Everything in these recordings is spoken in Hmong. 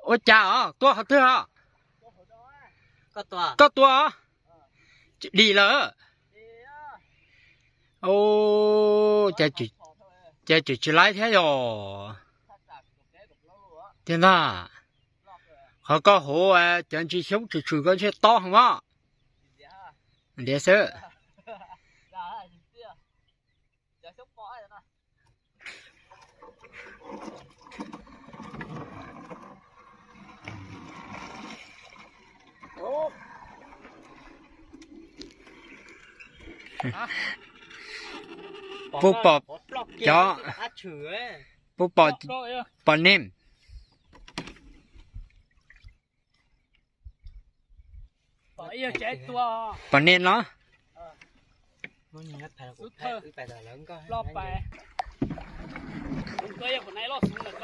Ua cas os, tua qhov twg os? Koj tua os? Dim lawm. Ces tseem tsis laib thiab yog. Tiag ntag. Qhov koj hov cov ntsis xyoob tshwm tshwm koj ntshe tob heev os. Ntiav xwb. Puab pom cov, puab pom, pom neeg. Pom neeg los?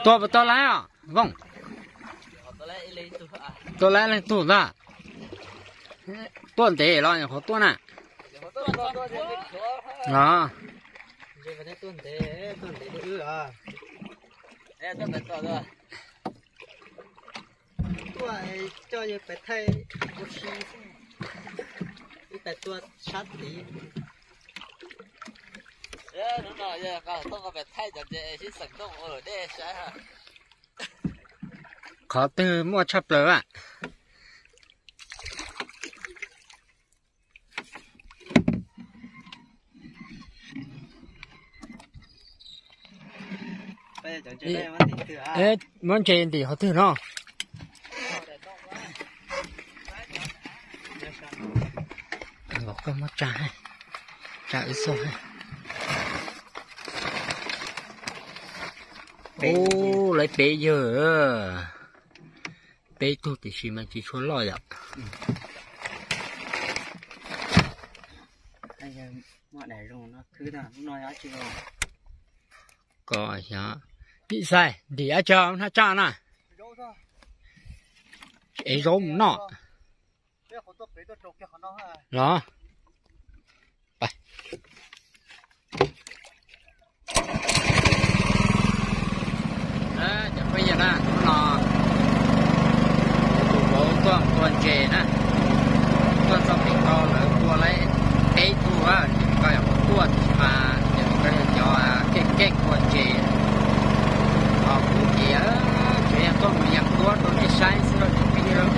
Tua puas tau laib os Vooj? Tua laib leej tug ntag. Tuaj ntev los nyuam qhuav tuaj na. Los. Tuaj coj yawg pais thaij ua si xwb, ib pais tua sab tid. Hnub no yog tuaj pais thaij cov ntses sib xeem tuaj ua luam dej saib. Qhov twg muaj tshaj plaws a? Muab ntses ntim qhov twg no? Koj muab tsa, tsa wb xauj. Ub, lawv peb yawg, peb tug tiam sis mas tsis tshua loj yom. Koj xyov, Yim Xais, ntim dab tsi hnab tsaj na? Ev zaub mus noj. Los. Cov phooj ywg na, hnub no kuv tuaj tua ntses na, tuaj txog pem ko lawv tua laib peb tug, ces pem ko yog kuv tuaj tiam sis mas ces pem ko yog cov keej keej tua ntses. Ho kuv ces tsuas yog tuaj mus yas kuab rau nej saib xwb lauj cov phooj ywg.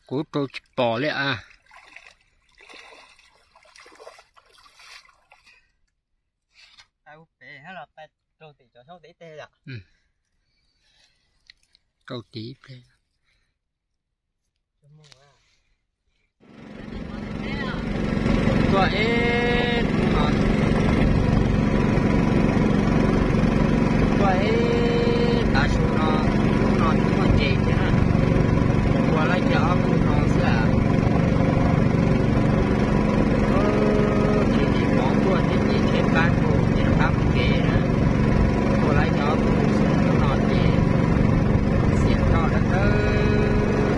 Kuv rau tsis pom li a. Rau tid ib pliag. Tuaj ib, tuaj ib tav su no, hnub no tsis muaj ntses thiab na. Ua lawm cov ob tug no xwb. Tsis tsis pom tuaj ces ces tsheb pab kuv ces rov qab mus tsev na. Ua lawm cov ob tug xwb, hnub no ces xiam koj dawb dawb,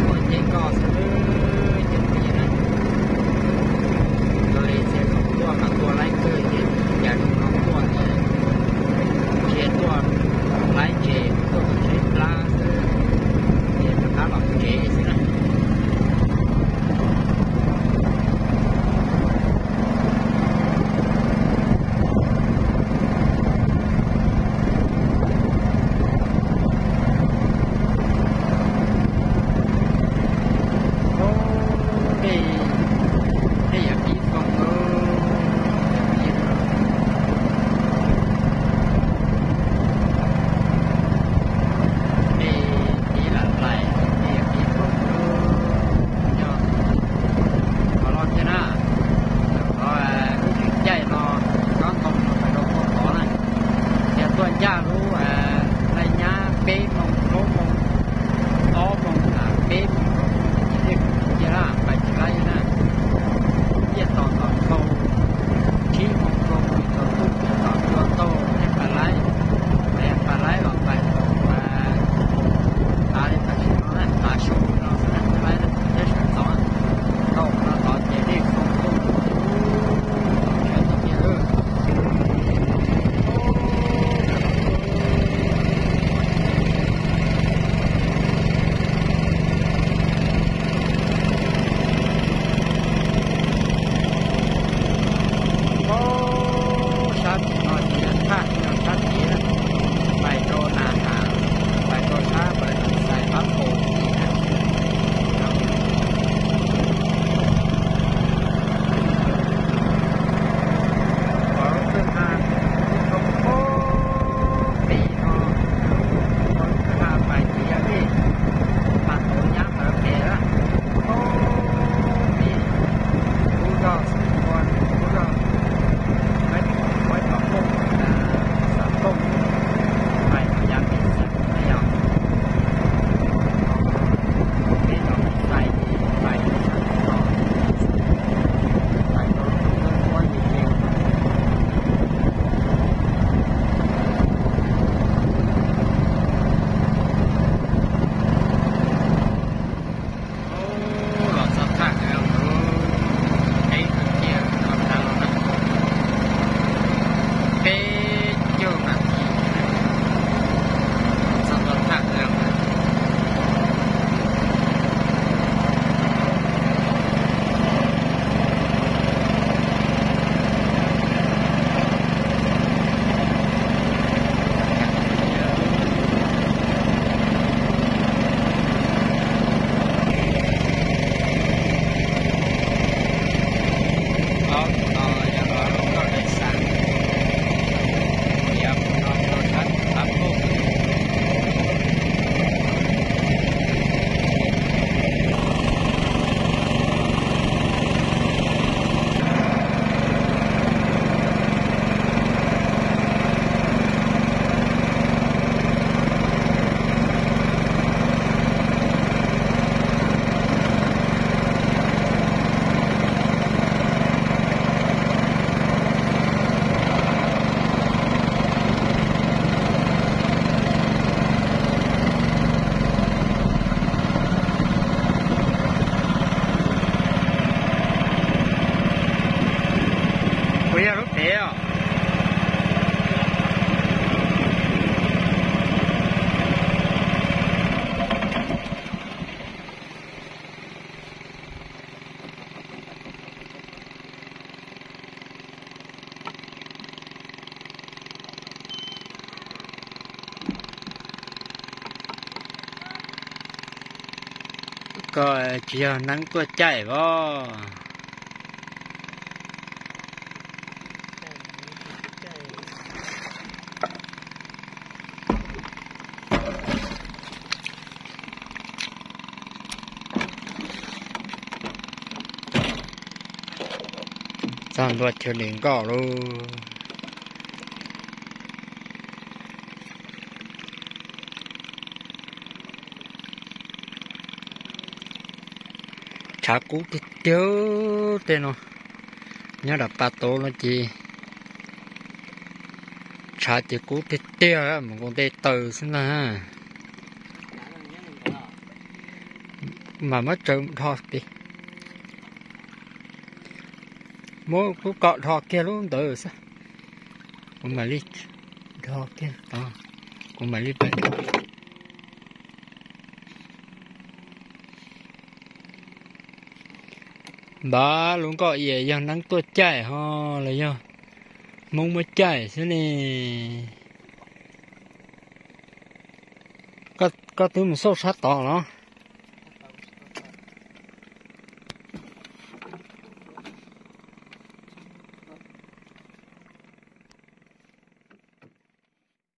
muaj ntses koj xwb ces phooj ywg na. Ua li txiv zoo Ko tsis yog neeb tuaj caij os. Txog ntua chaw li nkoj lauj. Tshav kub tiag tiag tej no, nyob rau pas tauv no ces tshav ces kub tiag tiag, mus nkaus nte taws xwb ntag. Mas muab tsaws dhos pem, muab lub kom dhos kiag lub ntawd xwb. Kuv mam li dhos kiag, kuv mam li pab. Npab lub nkoj ias yog neeb tuaj caij ho los yog Hmoob muab caij xwb ne? Koj twb mus xauj sab tod los?